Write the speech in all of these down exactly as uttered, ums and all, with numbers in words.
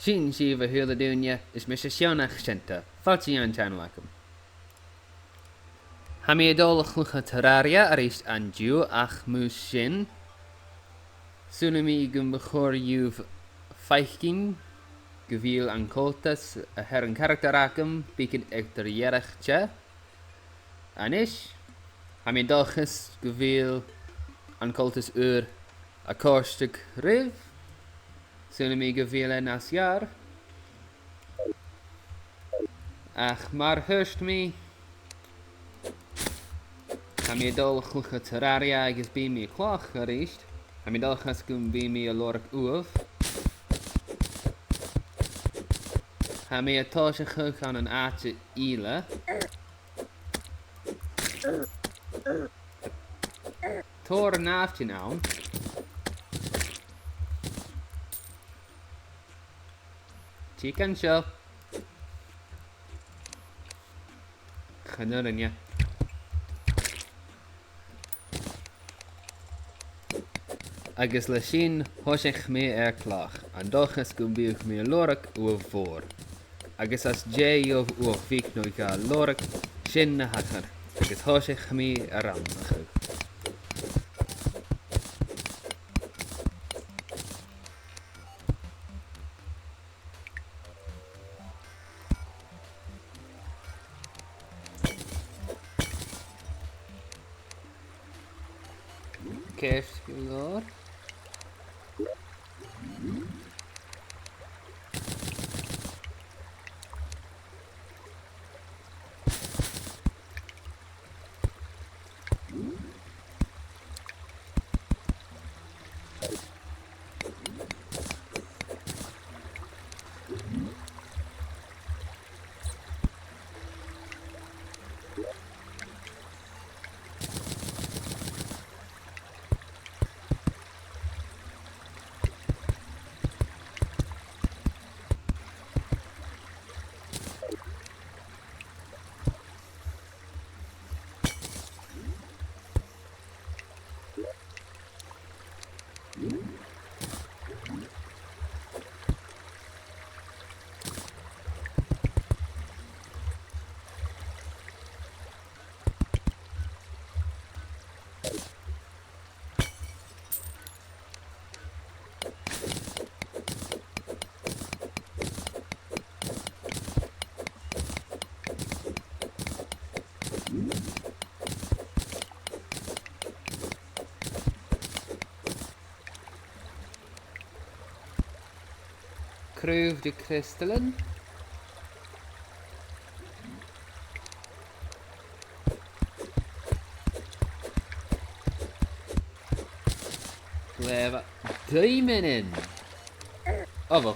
Sin sibh, a h-uile duine, is mise Seonaidh Seanta. Fàilte dhan channel agam. Tha mi a' dol a chluich Terraria a-rithist an-diugh, ach mu sin, saoilidh mi gum bu chòir dhuibh faicinn gu bheil an coltas a th' air a' charactar agam beagan eadar-dhealaichte. A-nis, tha mi an dòchas gu bheil an coltas ùr a' còrdadh ribh. Saoilidh mi gu bheil e nas fheàrr. Ach mar a thuirt mi, tha mi a' dol a chluich Terraria agus bidh mi a' cladhach a-rithist. Tha mi an dòchas gum bi mi a' lorg uaibh. Tha mi a' tòiseachadh ann an àite eile. Tòrr nàimhdean ann. Tìogaidh an seo. Chan urrainn e. Agus le sin, thòisich mi air cladhach, an dòchas gum biodh mi a' lorg uair mhòr. Agus às dèidh uair bheag no dhà lorg, sin na thachair, agus thòisich mi a' rannsachadh. Ceart gu leòr. Craobh de chriostallan. Glè mhath. Daoimean! Ò, bhuel.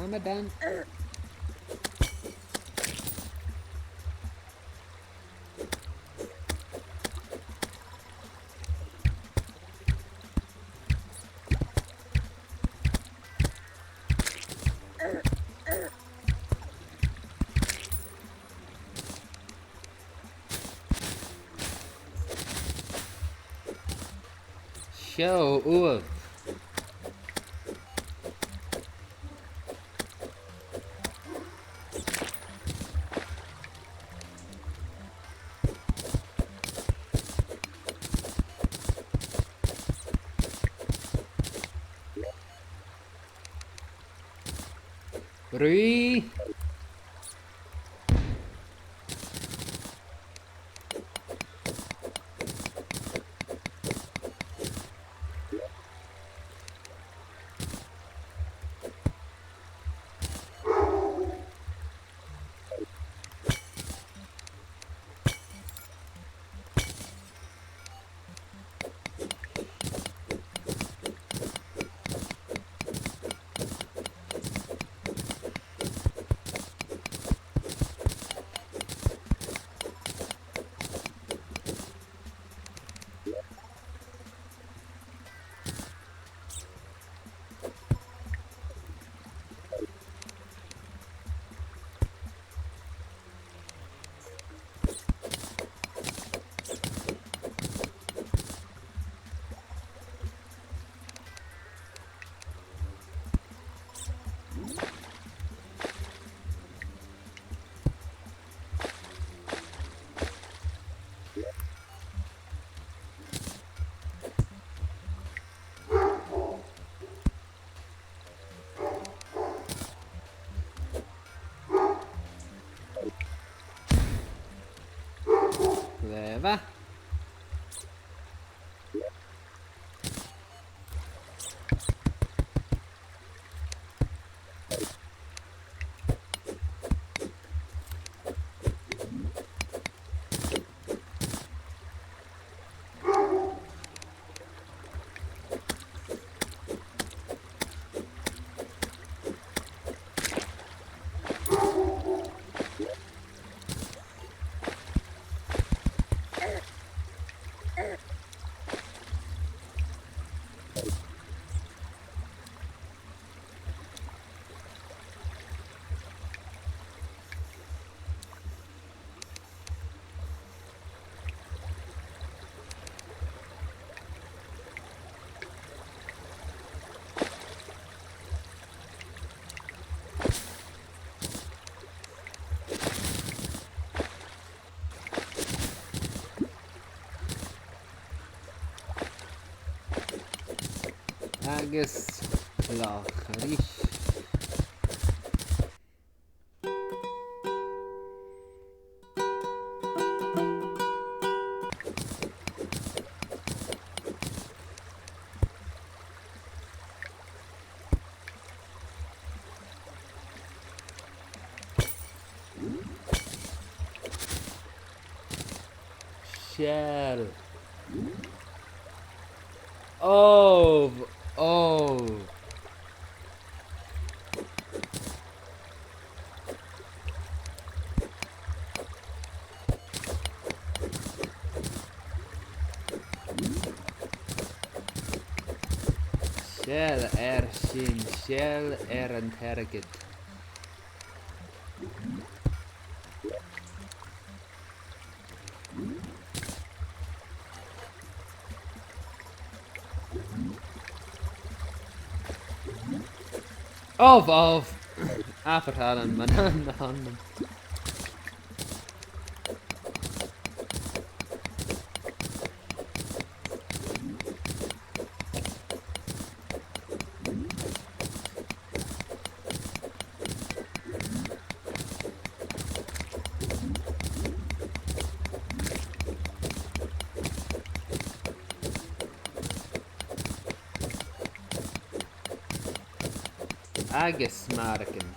Amadan. Seo uaibh. Ruith. Glè mhath. Agus laighe a-rithist. Seall. Obh, obh. Seall air sin, seall air an t-airgead. Obh, obh. Abair tha an man an an. Agus maragan.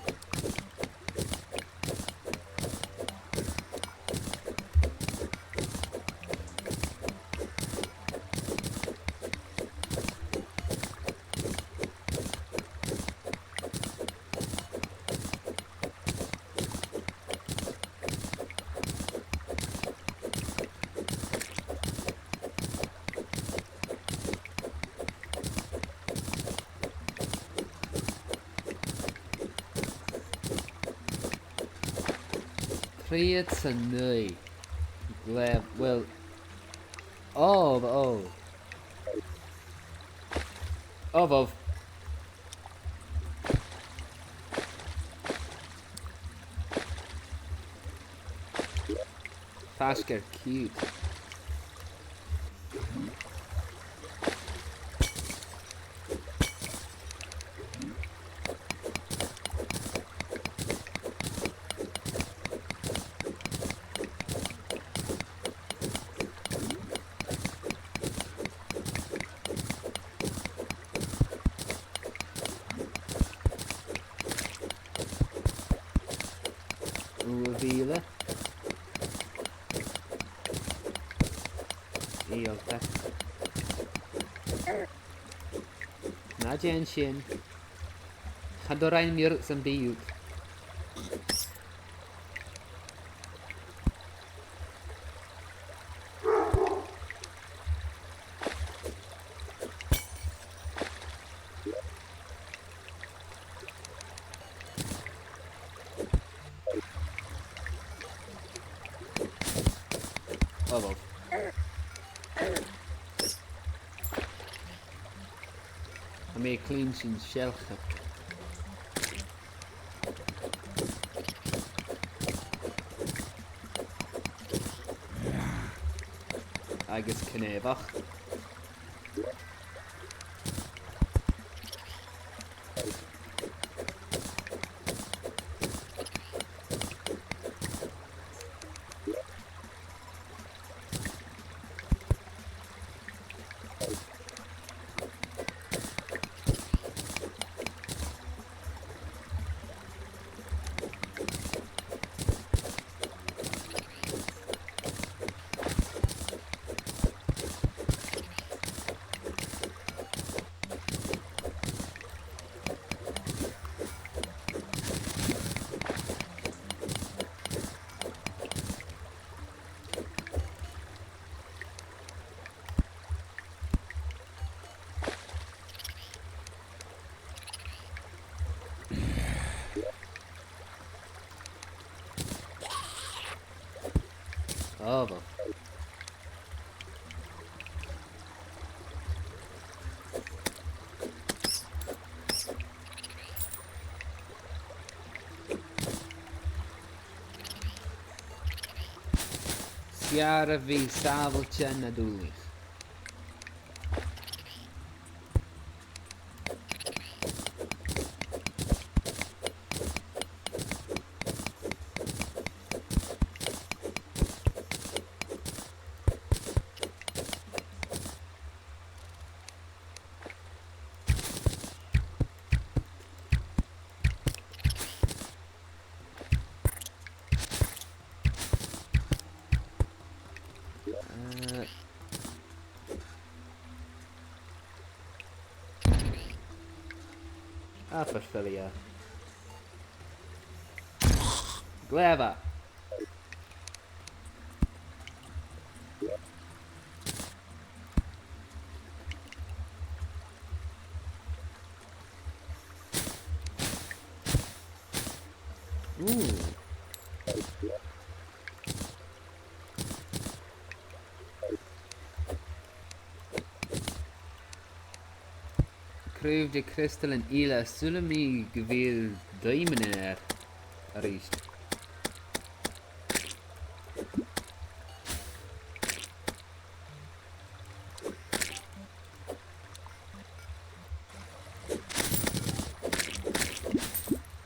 Trithead 's a naoi. Glè, well, oh, oh. Oh, oh. Faisg air ceud. Ùr mhìle. Eòlach. Na dèan sin. Chan do rinn mi iarraidh sam bith. Oh, well. Tha mi a' cluinntinn seilchean. Agus cnàmhach. Ò, bhuel. Sgeul a bhith sàbhailte na dùthaich. Eh, Abair filidh e. Glè mhath. Ooh. Craobh de chriostalan ille, saoilidh mi gu bheil daoimean air a-rithist.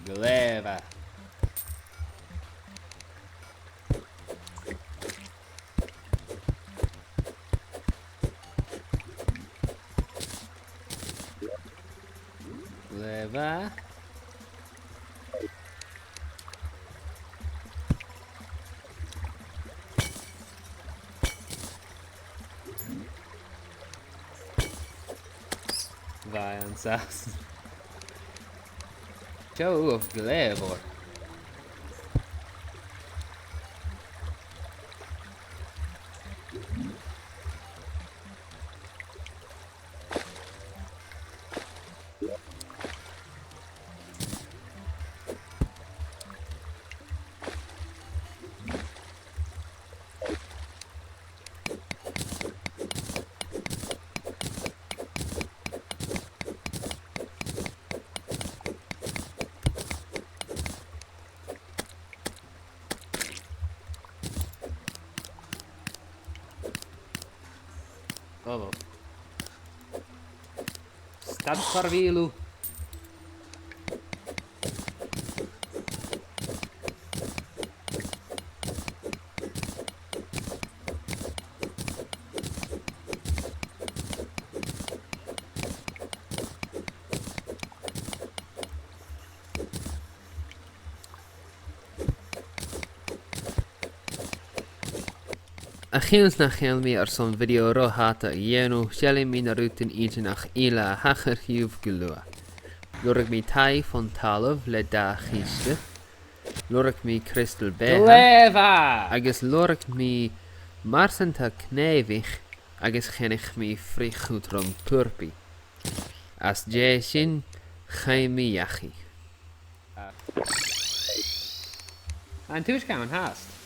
Glè mhath. Glè mhath. Bha e an sàs. Seo uabh glè mhòr. Ò, bhuel. Stad cur mhìle. A chionn 's nach eil mi airson video ro fhada a dhèanamh, seallaidh mi na rudan inntinneach eile a thachair dhiubh gu luath. Lorg mi taigh fon talamh le dà chiste. Lorg mi crystal beatha. Glè mhath! Agus lorg mi marsanachd cnàmhaich agus cheannaich mi frith-chudrom turpaidh. Às dèidh sin, chaidh mi dhachaigh. An tuirt thu an-dràsta?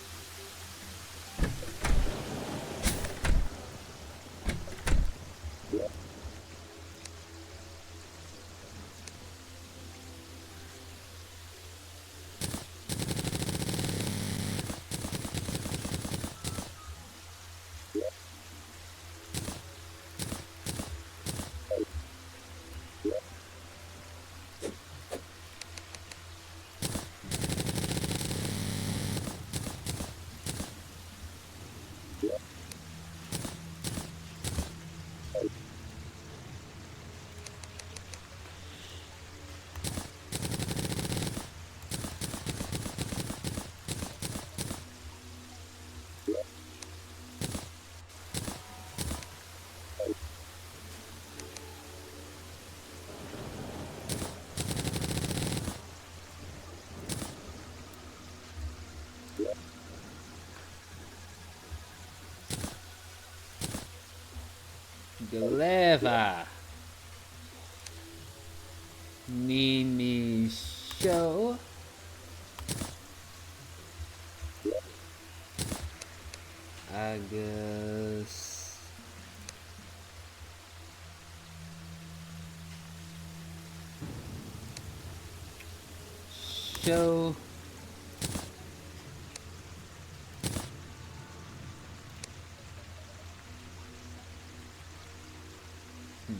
Glè mhath. Nì mi seo. Agus seo. Hmm.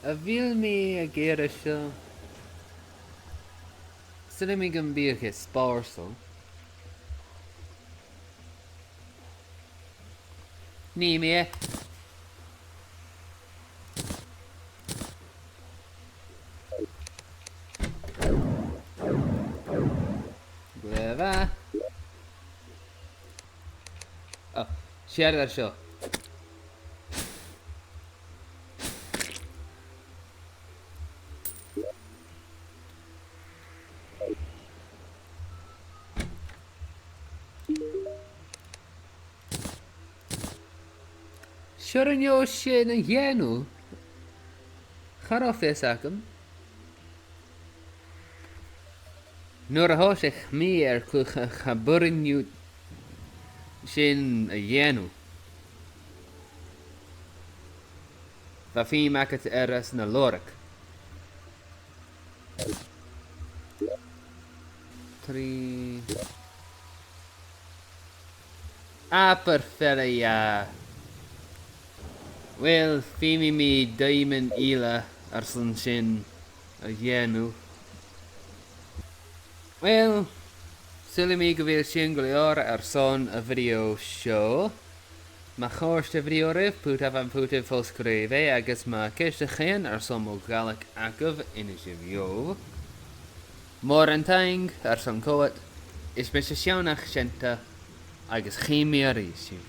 A bheil mi ag iarraidh seo? Saoilidh mi gum biodh e spòrsail. Nì mi e. Glè mhath. Oh, siuthad air seo. Seo an neo sin a dhèanamh. Cha robh fios agam. Nuair a thòisich mi air cluich, cha b' urrainn dhut sin a dhèanamh. Bha feum agad air anns na lorg. Trì. Abair fear a dhà. Uill, feumaidh mi daoimean eile airson sin a dhèanamh. Uill, saoilidh mi gu bheil sin gu leòr airson a' bhidio seo. Ma chòrd a' bhidio ribh, put am putan fo-sgrìobhaidh, agus ma cheist a th' ann airson mo Ghàidhlig agaibh, innsibh dhomh. Mòran taing airson coimhead, is mise Seònach Seunta, agus chì mi a-rithist sibh.